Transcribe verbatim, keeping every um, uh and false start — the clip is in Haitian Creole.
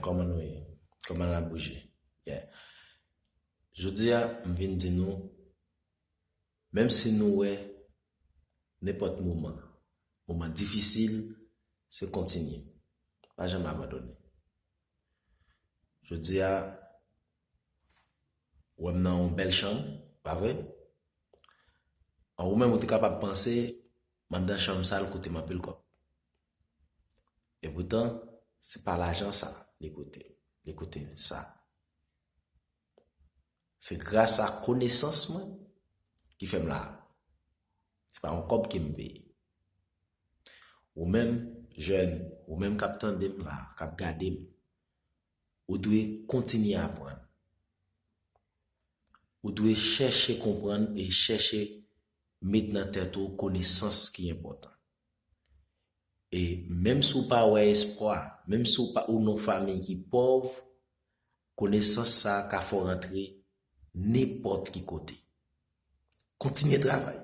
Kòman nou ye? Kòman n ap bouje? Yeah. Jodi a, m vin di nou, menm si nou wè nenpòt moman, moman difisil, se kontinye. Pa janm abandone. Jodi a, ou wè m nan yon bèl chanm, pa vre? An, ou menm ou te kapab panse, m anndan chanm sa l koute m anpil kòb. Epoutan, se pa lajan sa li koute, li koute sa. Se gras a konesans mwen ki fè m la. Se pa yon kòb ke m peye. Ou menm, jèn, ou menm k ap tande m la, k ap gade m, ou dwe kontinye aprann. Ou dwe chèche konprann e chèche met nan tèt ou konesans ki enpòtan. E menm si w pa wè espwa, menm si w pa, ou nan fanmi ki pòv, konesans sa a ka fè w rantre nenpòt ki kote. Kontinye travay.